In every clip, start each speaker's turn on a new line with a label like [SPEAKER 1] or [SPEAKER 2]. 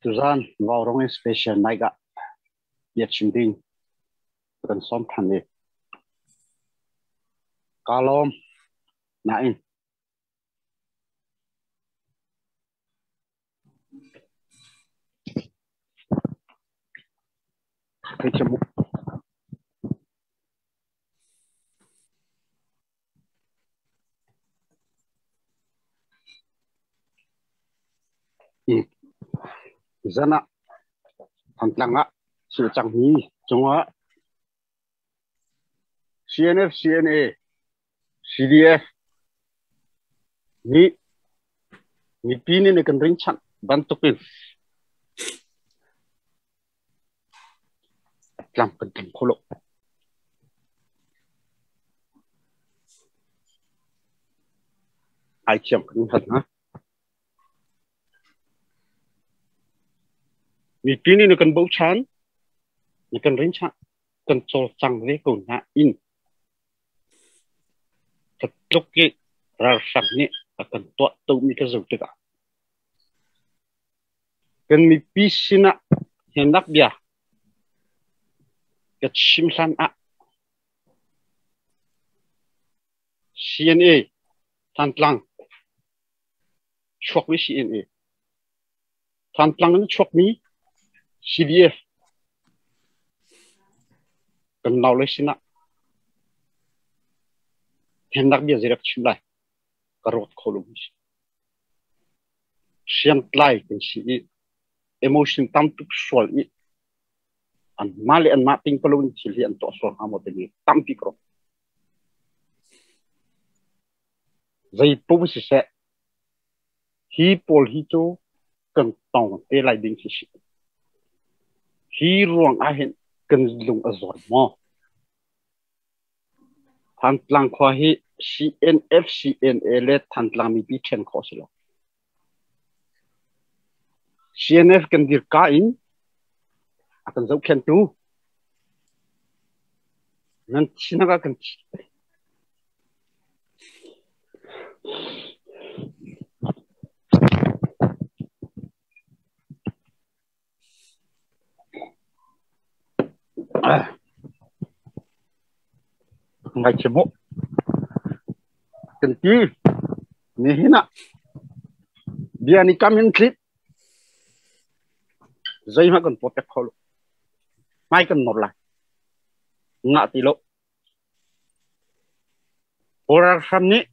[SPEAKER 1] Tuzan Vaurawng in special night ah bia chim ding kan sawm than i kaa lawm. Nain theithiam u. Zan ah Thantlang ah thil cangmi cungah CNF, CNA, CDF nih mipi nih na kan rinchanh bantukin tlam kan tling kho lo. Ai thiam kan in hal hna. Mipi nih na kan bochan, na kan rinchanh, kan cawlcang ve ko hna in tluk i ralhrang nih a kan tuah tomi ka zoh tikah kan mipi sinah hnenak bia ka chim hlan ah CNA Thantlang chuakmi CNA Thantlang in chuakmi CDF kan naule sinah hnenak bia zei rak chim lai ka ruat kho lo mi si. Hriamtlai kan si i emotion tam tuk sual i anmah le anmah ting palo in thil hi an tuah sual hnga maw timi tampi ka ruat. Zei paoh siseh hi pawl hi cu kan tong te lai ding khi si. Hi ruang ah hin kan lung a zawn maw? Thantlang khua hi CNF, CNA le Thantlang mipi ṭhen khawh a si lo. CNF kan dirka in a kan zohkhenhtu nan thinak ah kan thi. Ngaithiam mu. Kan ti. Nihin ah bia ni kam in tlip. Zeihmanh kan tuah pek kho lo. Hmai kan nor lai. Ngah ti lo. Kawl ralhram nih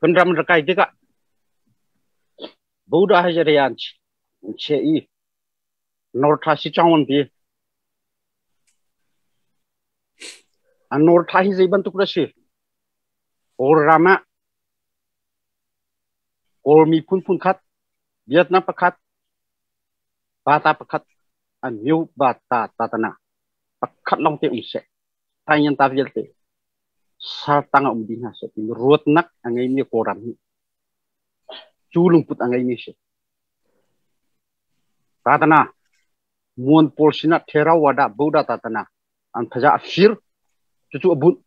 [SPEAKER 1] kan ram ra kai tikah Buddha hi rian an chiah i Northa si cang an ti. A Northa hi zei bantuk dah si? Kawl ram ah Kawl miphun phun khat, Vietnam pakhat, Bata pakhat, an myu bata tatana pakhat lawng te um seh. Tainyan ta vialte sar tang ah um dih hna seh timi ruatnak a ngeimi Kawlram hi cu lungput a ngeimi si. Tatana muan pawl sinah Theravada Buddha tatana an thaza a fir cucu a bunh.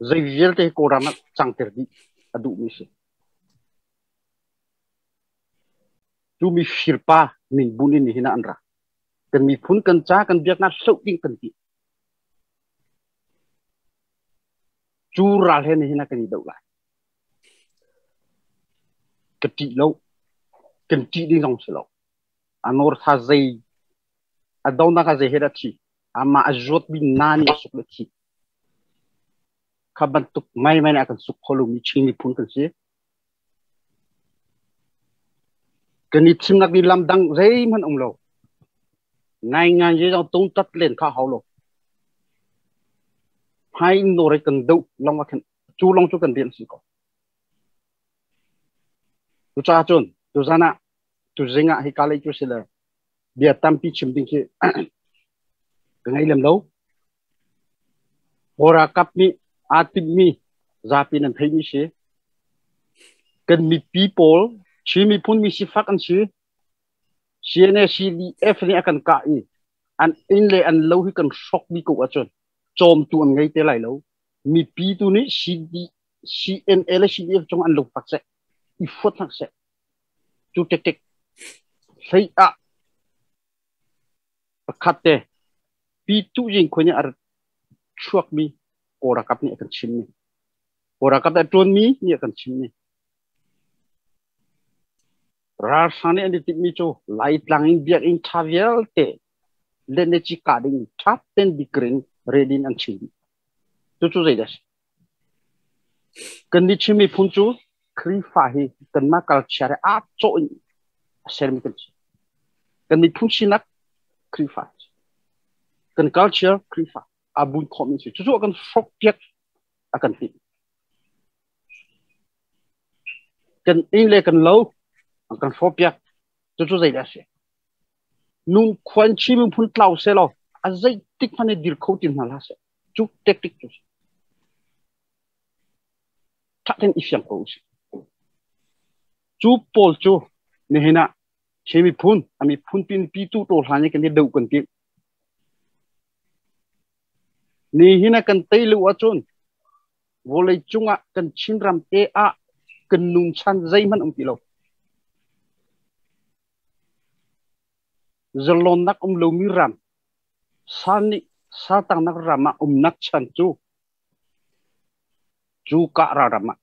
[SPEAKER 1] Zei vialte hi Kawlram ah cangter dih a duhmi si. Cu mi firpa min bunh in nihin ah an ra. Kan miphun kan ca kan biaknak hloh ding kan ti. Cu ral he nihin ah kan i doh lai. Ka ṭih lo. Kan ṭih ding zong si lo. A nawr tha zei a donak ah zei he dah thi. Amah a zuatmi na nih a suk le thi. Kha bantuk mai mai a kan suk kho lomi Chin miphun kan si. Kan i thimnak ding lam dang zeihmanh um lo. Ngaingai ye zong tung tat len kha hau lo. Hmai in nawr i kan doh lawng ah khin cu lawng cu kan rian si ko. Cucaah cun tuzan ah tuzing ah hika lei cu si le bia tampi chim ding khi ka ngei lem lo. Kawl ralkap nih aa timhmi zapi nan theihmi si. Kan mipi pawl Chin miphun mi sifak an si. CNA CDF nih a kan kah i an inn le an lo hi kan hrawk dih ko ahcun cawmtu an ngei te lai lo. Mipi tu nih CD, CNA le CDF cung an lungfak seh. I fuat hna seh. Cu tek hlei ah pakhat te pi tu jing khoi nih a chuakmi Kawl ralkap nih a kan chimmi. Kawl ralkap a ṭuanmi nih a kan chimmi. Ralhrang nih an i timhmi cu Laitlang in biakinn ṭha vialte leneci kah ding ṭha tein bikrin ready in an chim dih. Cucu zeidah a si? Kan nih Chin miphun cu Khrihfa hi kanmah culture he aa cawh in a sermi kan si. Kan miphun sinak Khrihfa kan culture Khrihfa aa bunh khawhmi si. Cucu a kan hrawkpiak a kan timh. Kan inn le kan lo an kan hrawhpiak. Cucu zeidah a si? Nun khuan Chin miphun tlau selaw a zeitik hmanh i dir kho ti hna hlah seh. Cu tactic cu ṭha tein i fiang ko usih. Cu pawl cu nihin ah Chin miphun a miphun pinpi tu to hlan i kan i doh kan timh. Nihin ah kan tei lo ahcun vawlei cungah kan Chinram te ah kan nunchan zeihmanh um ti lo. Zalonnak um lomi ram Sal nih saltangnak ram ah umnak chan cu cu kah ralram ah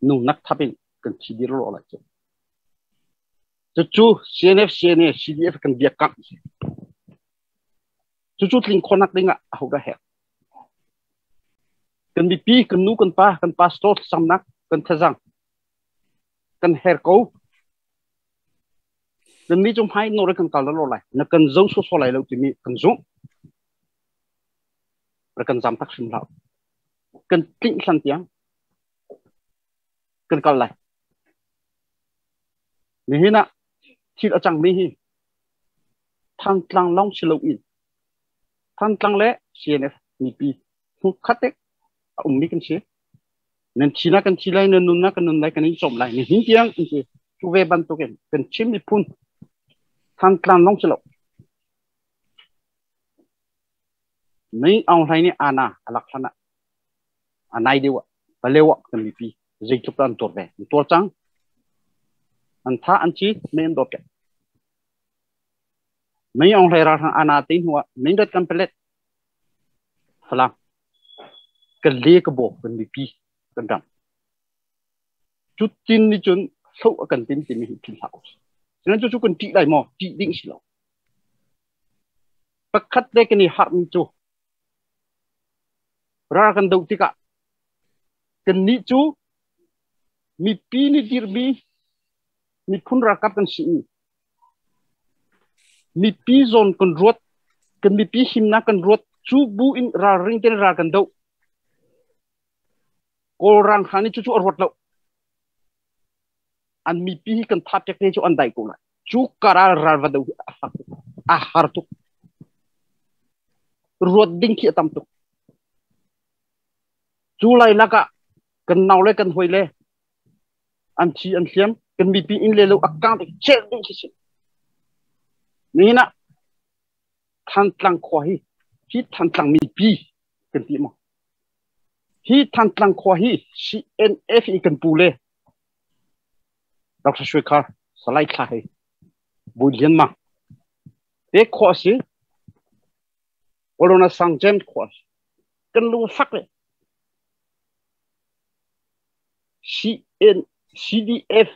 [SPEAKER 1] nunak thap in kan thi dir lo lai cu. Cucu CNF, CNA, CDF kan biakkamh. Cucu tling khawhnak ding ah ahodah herh? Kan mipi, kan nu, kan pa, kan pastor thlacamnak, kan thazang kan her ko. Nannih cu hmai nawr in kan kal lo lai. Na kan zo sawsawh lai lo timi kan zumh. Rak kan zam tak hrim hlah. Kan tlinh hlan tiang kan kal lai. Nihin ah thil a cangmi hi Thantlang lawng si loin Thantlang le CNF mipi hmukkhat te a ummi kan si. Nan thi na kan thi lai, nan nun na kan nun lai, kan in cawm lai. Nihin tiang in ti cu ve bantukin kan Chin miphun Thantlang lawng si lo. Mei Aung Hlaing nih ana a lak hlan ah a nai deuh ah Palewa kan mipi zeitluk dah an tuar ve. An tuar cang. An tha an ci mei an dawt. Mei Aung Hlaing ralhrang ana te hnu ah Mindat kan pelet Falam kan le ka bawk kan mipi kan ram. Cutin nih cun hloh a kan tim timi hi philh hlah usih. Cunan cucu kan ṭih lai maw? Ṭih ding si lo. Pakhat le kan i harhmi cu ral kan doh tikah kannih cu mipi nih dirhmi miphun ralkap kan si i mipi zawn kan ruat, kan mipi himnak kan ruat, cu bu in ralring tein ral kan doh. Kawlrang hna nih cucu a ruat lo. An mipi hi kan thah piak te cu an dai ko lai. Cu karal ral va do hi a fak tuk. A har tuk. Ruat ding khi a tam tuk. Cu lai lakah kan nau le kan hoi le an thi an hliam kan mipi inn le lo a kang tik cel ding khi si. Nihin ah Thantlang khua hi hi Thantlang mipi kan ti maw? Hi Thantlang khua hi CNF i kan pu le Dr. Shwe Khar Salai Thla hei Bawi Lian Mang te khua si Corona sang jem khua si kan lu fak le CN CDF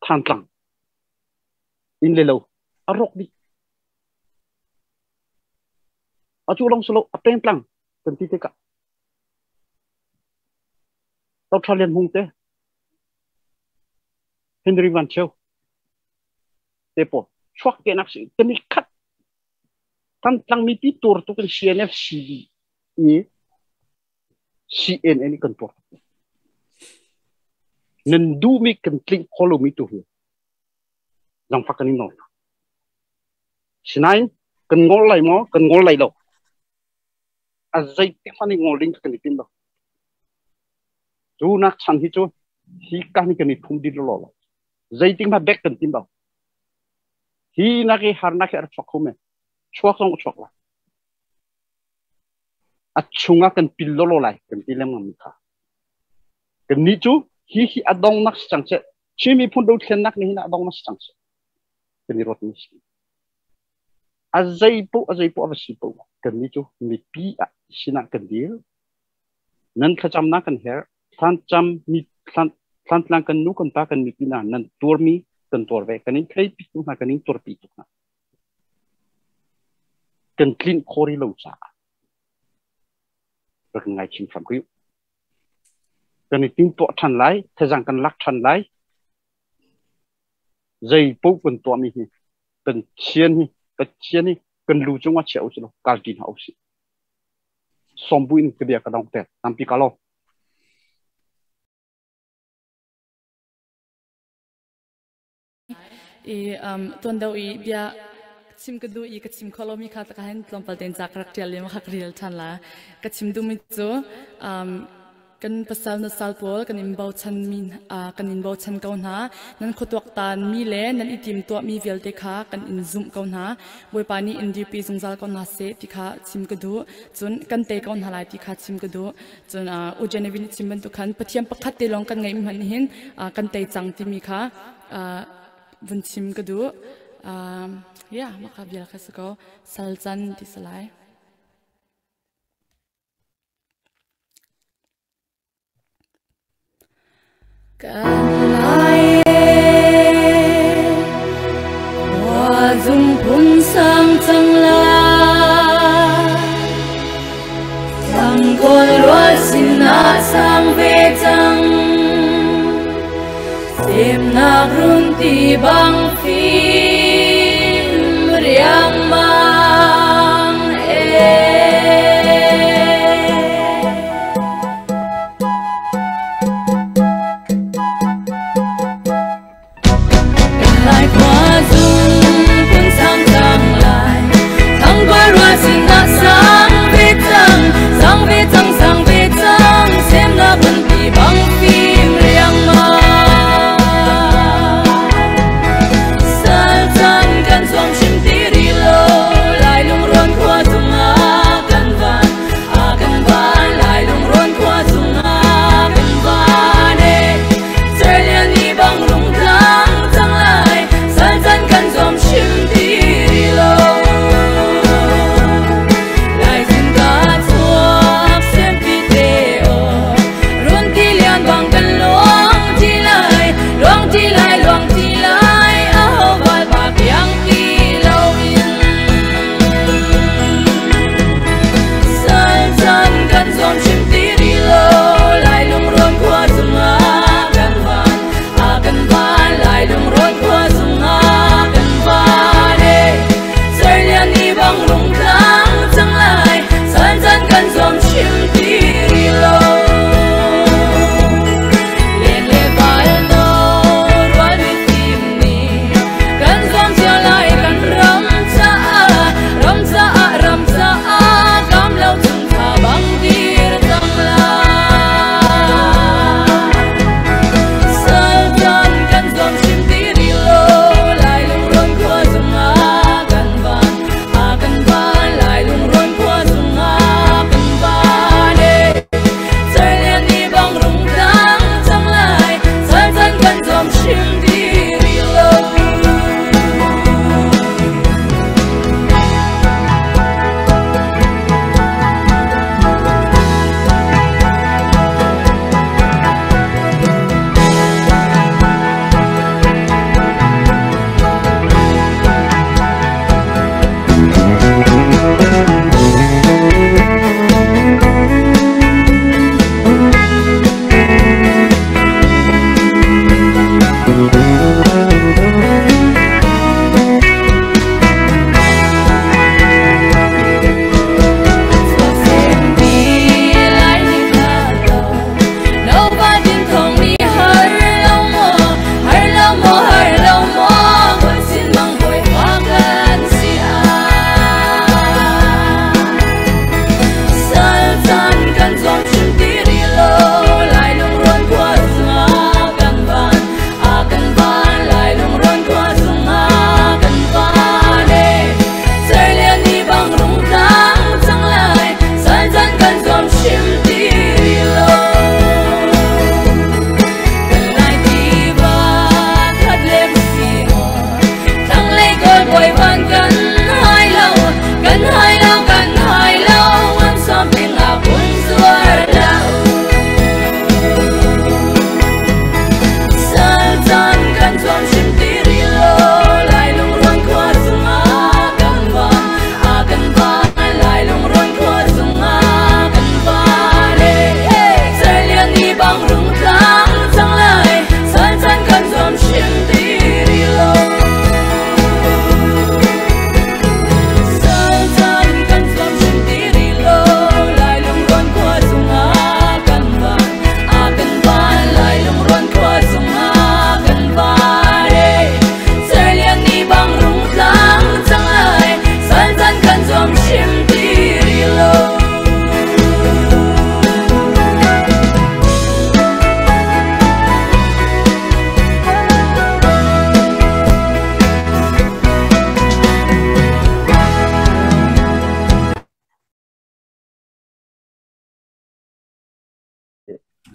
[SPEAKER 1] Thantlang inn le lo a rawk dih atu long solo a pengtlang kan ti tikah Dr. Lian Hmung te Henry Van Thio te pawl chuak ke nak si kan i khat kan tlang mi pi tur tu kan CNF CD i CNN kan tuar nan duh mi kan tling kholo mi tu hi zangfak kan in nawl sinain kan ngol lai maw kan ngol lai lo a zeitik hmanh i ngol ding kan i tim lo cu nak chan hi cu hi ka ni kan i phum dit lo lo zeitik hmanh bek kan tim lo hi nak i harnak hi a chuak kho men chuak zong chuak la a chungah kan pil lo lo lai kan ti lengmang mi kha kan nih cu Hi hi a dongnak si cang seh. Chin miphun dothlennak nih hin a dongnak si cang seh. Kan i ruat mi si. A zei poh a zei poh a va si poh kan nih cu mipi ah sinah kan dir. Nan thlacamnak kan herh. Thlancam mi thlantlang kan nu kan pa kan mipi hna nan tuarmi kan tuar ve. Kan in theipi tuk hna, kan in tuarpi tuk hna. Kan tlinh khawh rih lo caah rak ngai chin hram rih. Kan i timtuah ṭhan lai, thazang kan lak ṭhan lai. Zei paoh kan tuahmi hi kan thian hi Pathian hi kan lu cungah chia usih law kalpi hna usih. Sawm buin ka bia ka dong te tampi ka lo.
[SPEAKER 2] I tuan deuh i bia chim ka duh i ka chim kho lomi kha taka hin tlawmpal tein ca ka rak ṭial i ka rel ṭhan la. Ka chim duhmi cu kan pasal na sal pawl kan in bochan mi kan in bochan ko hna. Nan khuatuaktan mi le nan i timtuah mi vialte kha kan in zumh ko hna. Bawipa nih in dirpi zungzal ko hna seh ti kha chim ka duh. Cun kan tei ko hna lai ti kha chim ka duh. Cun U Genevieve nih chim bantuk khan Pathian pakhat te lawng kan ngeih hmanh hin kan tei cang timi kha vun chim ka duh. Yeah, maka vial kha si ko. Sal can ti si lai. Kan lai khua zung phun sang cang la Thang kawl rual sinah sang ve cang Semnak run ti bang fim riangmang e. Lai khua zung phun sang cang lai Thang qua rua sinah sang ve cang sang ve cang sang ve cang semnak run ti bang fim riangmang Sal chan kan zuam hrim ti ri lo.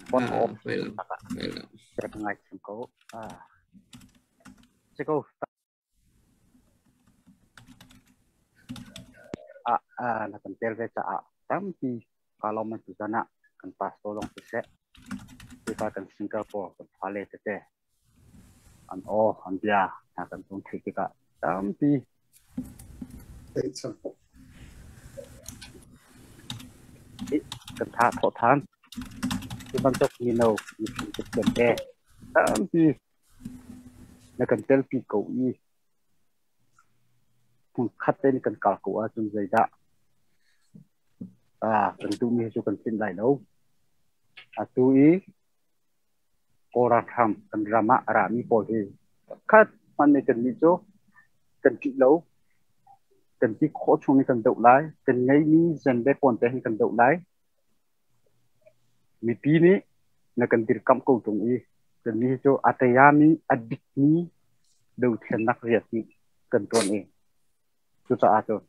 [SPEAKER 1] Phone
[SPEAKER 3] Ah,
[SPEAKER 1] off
[SPEAKER 3] poi lo.
[SPEAKER 1] taka
[SPEAKER 3] Poi lo.
[SPEAKER 1] ka ngai thiam ko. Ah, si ko ah ah na kan tel ve caah tampi ka lawm man tu zan ah kan pastor lawng siseh Krifa kan Singapore kan fale tete an aw an bia hna kan tung theih tikah tampi kan tha thawh than. Cu bantuk mino miphun Pathian te tampi na kan telpi ko i hmunkhat tein kan kal ko ahcun zeidah kan duhmi cu kan tlinh lai lo. Atu i Kawl ralhrang kan ram ah a rami pawl hi pakhat hmanh nih kannih cu kan ṭih lo. Kan ti khawh chung in kan doh lai. Kan ngeihmi zen le kawn te hin kan doh lai. Mipi nih na kan dirkamh ko ṭung i kannih cu a teiami a dikmi dothlennak rian hi kan ṭuan i cucaah cun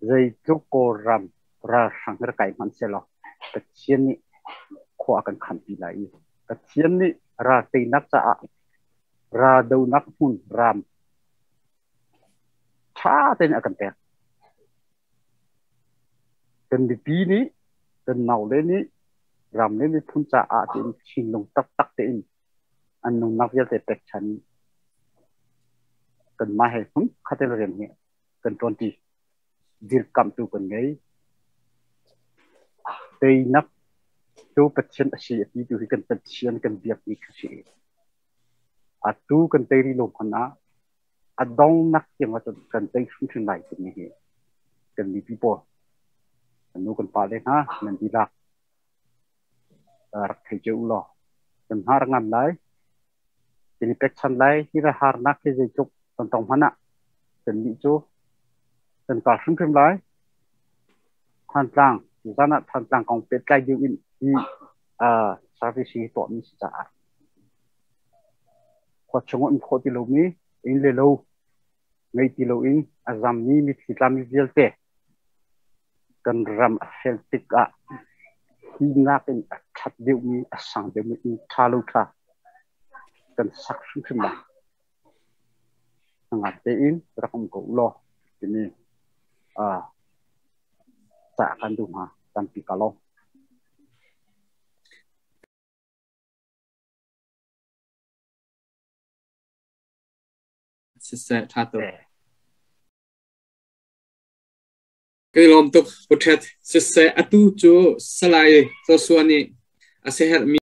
[SPEAKER 1] zeitluk Kawlram ralhrang hi rak kai hmanh sehlaw Pathian nih khua a kan khanpi lai i Pathian nih ral teinak caah raldonak hmun ram ṭha tein a kan pek. Kan mipi nih, kan naule nih ram le miphun caah tiin thinlung taktak tein an nunnak vialte pekchan in kanmah he hmunkhat in rian hi kan ṭuanṭi. Dirkamhtu kan ngei. Teinak cu Pathian a si a ti tu hi kan Pathian kan biakmi khi a si. Atu kan tei rih lo hmanh ah a dongnak tiang ahcun kan tei hrimhrim lai timi hi kan mipi pawl kan nu kan pa le hna nan dihlak rak thei cio u law kan har ngam lai kan i pekchan lai hi le harnak hi zeitluk kan tong hmanh ah kan nih cu kan kal hrimhrim lai. Thantlang zan ah Thantlang kong pehtlai deuh in hi service hi tuahmi si caah khua chung um khawh ti lomi inn le lo ngei ti loin a zammi mitthli tlami vialte kan ram a fel tikah hi nakin a ṭhat deuhmi a sang deuhmi inn ṭha lo ṭha kan sak hrimhrim lai. Hnangam tein rak um ko u law timi ca kan duh hna tampi ka lawm.
[SPEAKER 3] Siseh ṭha tuk. Kan i lawm tuk Pu Ṭhet. Siseh atu cu Salai Joshua nih a siaherhmi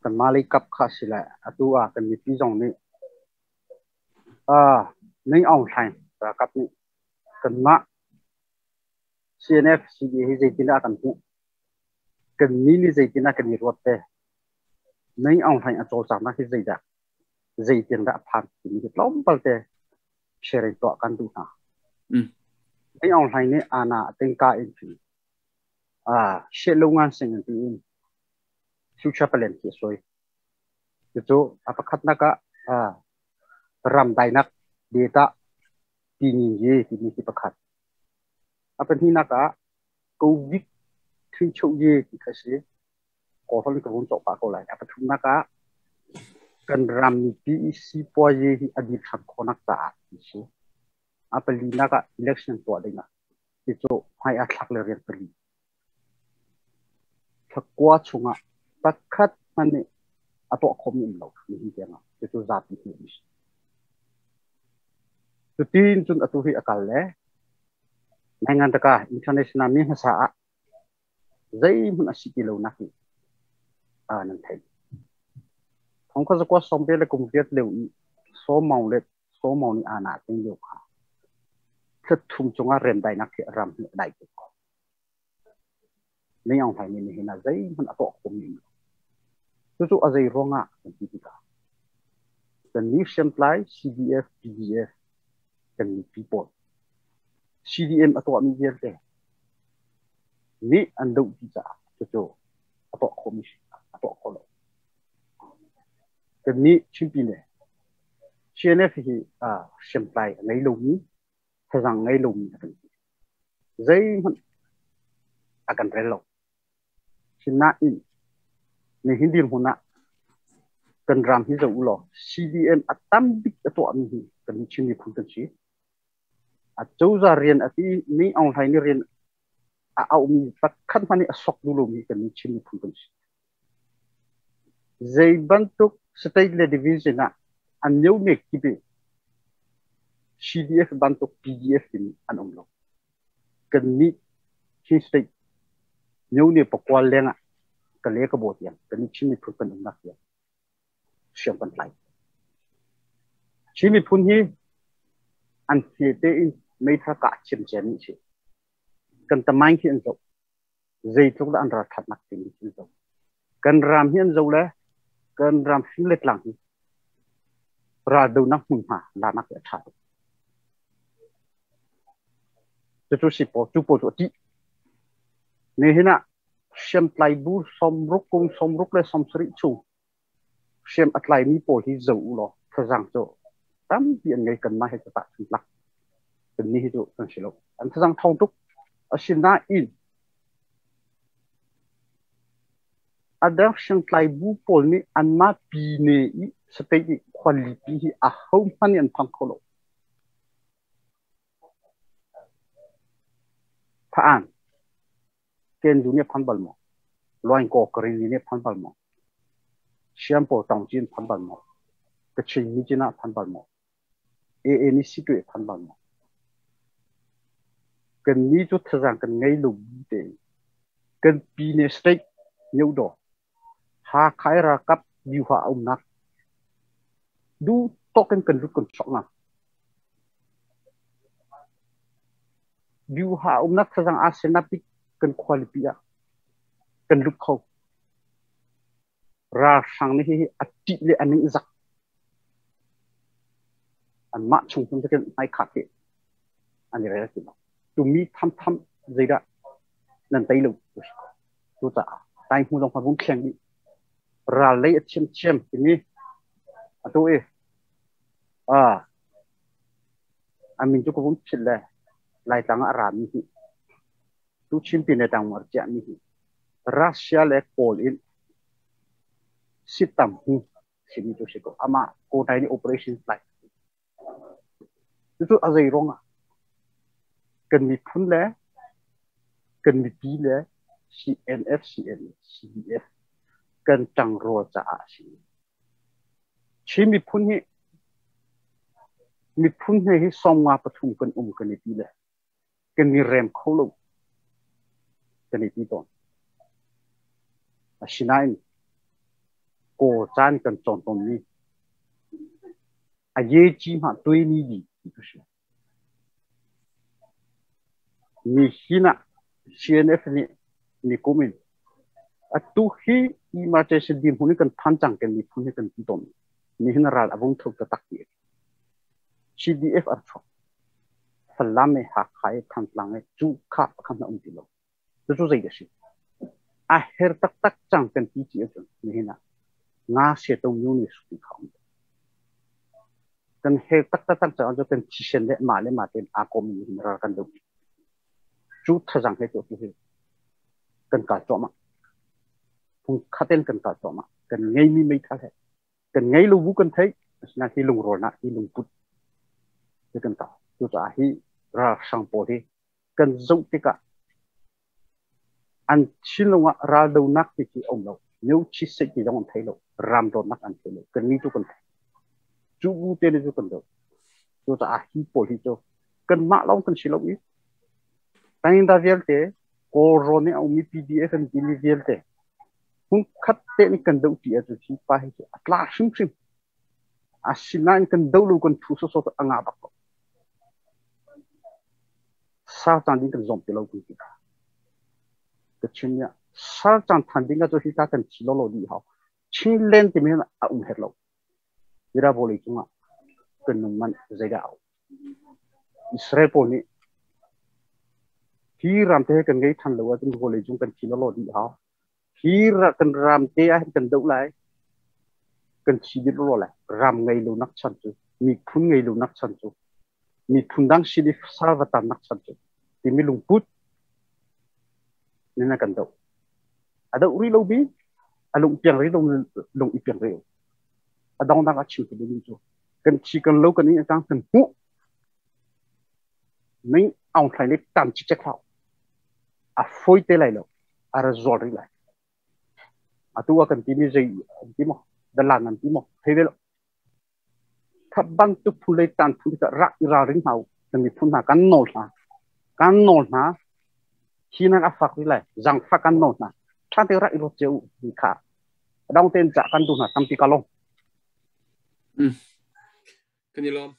[SPEAKER 1] Kanmah lei kap kha a si le atu ah kan mipi zong nih Ning Aung Hlaing ralkap nih kanmah CNF CDA hi zeitindah a kan hmuh? Kannih nih zeitindah kan i ruat te? Ning Aung Hlaing a cawlcanghnak hi zeidah zeitindah a phan timi hi tlawmpal te sharing tuah kan duh hna. Ning Aung Hlaing nih ana a tingka in she lo ngan sing an ti in future plan khi a soi. Cucu a pakhatnak ah ram dainak data tinin ye timi hi pakhat. A pahnihnak ah COVID thincho ye ti kha si. Kawlholh in ka vun cawh pah ko lai. A pathumnak ah kan ram mipi i sipuazi hi a dir ṭhan khawhnak caah ti si. A palinak ah election tuah ding ah cucu hmai a thlak le rian pali. Thlakua chungah pakhat hmanh nih a tuah khawhmi um lo nihin tiangah cucu zapi hmuhmi si. Cutin cun atu hi a kal le Naingan international mi hmasa ah zeihmanh a si ti lo nak hi nan theih. Thong kha zakua sawm ve le kum riat lio i sawmau le sawmau nih ana ting lio kha thla thum cungah remdainak hi ram hi a dai tuk ko. Ning Aung Hlaing nih nihin ah zeihmanh a tuah khawhmi um lo. Cucu a zei ruangah kan ti tikah kan ni hriamtlai CDF, PDF kan mipi pawl CDM a tuahmi vialte nih an doh dih caah cucu a tuah khawhmi a tuah khawh lo. Kannih Chinpi le CNF hi hriamtlai a ngei lomi, thazang ngei lomi a kan ti. Zeihmanh A kan rel lo. Sinain nihin dirhmun ah kan ram hi zoh u law CDM a tam bik a tuahmi hi kan Chin miphun kan si. A cozah rian a ti mi Aung Hlaing nih rian a auhmi pakhat hmanh nih a sok duh lomi kan Chin miphun kan si. Zei bantuk state le division ah an myonek kip i CDF bantuk PDF in an um lo. Kannih Chin State myone pakua leng ah Kale ka baw tiang kannih Chin miphun kan umnak tiang hriam kan tlai. Chin miphun hi an hmete in meithal kah ciamciam nih si. Kan tamain khi an zoh. Zeitluk dah an ralṭhatnak timi khi an zoh. Kan ram hi an zoh le kan ram fing le tlang hi raldonak hmunhma lanak hi a ṭha tuk. Cucu si pawl, cu pawl cu a ṭih. Nihin ah hriamtlai bu 60 kum 60 le 70 chung hriam a tlaimi pawl hi zoh u law thazaang cu tampi an ngei. Kanmah he cu tahchun tlak kannih hi cu kan si lo. An thazaang ṭhawng tuk. Asinain a dang hriamtlai bu pawl nih anmah pine i state i khualipi hi ahohmanh nih an phang kho lo. Pha-an Kenzu nih a phan bal maw? Luaingkaw Karini nih a phan bal maw? Siampaw Taungci an phan bal maw? Kachin Myitkyina a phan bal maw? AA nih Sittwe a phan bal maw? Kannih cu thazaang kan ngei lo bu tein kan pine state Myodaw Hakha i ralkap view-ha a umnak duh tawk in kan lut kan chuak ngam. View-ha a umnak thazaang aa sennak bik kan khualipi ah kan lut kho. Ralhrang nih hihi a ṭih le a ningzak. Anmah chung hmun kan hmai khah khi an i rel ti lo. Tumi thamtham zeidah nan tei lo. Cucaah taihmu zong kha vung thleng dih. Ral lei a thiamthiam timi atu i a min cu ka vung philh le Laitlang ah a rami hi tu Chin pine tang ar ciahmi hi Russia le Kawl in sitam hu simi cu si ko. Amah Kawtai nih operation flight. Cucu a zei ruangah kan miphun le kan mipi le CNF, CNA, CDF kan ṭangrual caah a si. Chin miphun hi miphun he hi 53 kan um kan i ti le kan i rem kho lo kan i ti tawn. Asinain Kawl caan kan cawn tawnmi a ye ci hmah tuaimi di ti ka si. Nihin ah CNF nih nikum in atu hi emergency dirhmun in kan phan cang kan miphun hi kan ti tawn. Nihin ral a vung tho taktak ti. CDF an chuak. Falam e Hakha e Thantlang e cu kha pakhat na um ti lo. Cucu zei a si? A her taktak cang kan ti ci ahcun nihin ah nga se to myu ni su kha um. Kan her taktak cang cang kan thisen le mah le mah tein aa kom mi hin ral kan do. Cu thazang he tu hi kan kal cuahmah. Phung khaten kan kal cuahmah. Kan ngeimi meithal he kan ngei lo bu kan theih. Asinain hi lungrawlnak hi lungput hi kan tau. Cucaah hi ralhrang pawl hi kan zoh tikah an thinlung ah raldonak ti khi a um lo. Myochi state ti zong an thei lo. Ram dawtnak an thei lo. Kan mi tu kan thei. Cu bu te cu kan do. Cucaah hi pawl hi cu kanmah lawng kan si lo i Tainda vialte Kawlrawn i a ummi PDF an timi vialte hmunkhat te nih kan doh ṭi ahcun hi pa hi cu a tla hrimhrim. Asinain kan doh lo kan thu sawsawh cu a ngah bak ko. Sar caan ding kan zawm ti lo kan ti. Ka chim nia sar caan than ding ah cu hi ta kan thi lo lo dih hau. Chinland timi a um her lo. Ira vawlei cungah kan nung man zeidah a um. Israel pawl nih hi ram te kan ngei than lo ahcun vawlei cung kan thi lo lo dih hau. Hi kan ram te ah hin kan doh lai. Kan thi dih lo lai. Ram ngei lo nak chan cu, miphun ngei lo nak chan cu, miphun dang sin i sal va tan nak chan cu timi lungput. Nina kan do. A do ri lo bi a lung piang ri lo lung i piang ri. A dong dang a chim tu ding cu kan thi kan lo kan in tang kan hmu ning aung thlai le tam chi chek hlau a foi te lai lo a ra zol ri lai. Atu a kan ti mi zei an ti mo dalan an ti mo thei ve lo. Kha bantuk phu lei tan phu ka rak i ralring hna u. Kan miphun hna kan nawl hna. Kan nawl hna. Hi nan a fak rih lai. Zangfak kan nawl hna. Ṭha te rak i ruat cio u ti kha. Dong tein ca kan duh hna tampi ka lawm.
[SPEAKER 3] Kan i lawm.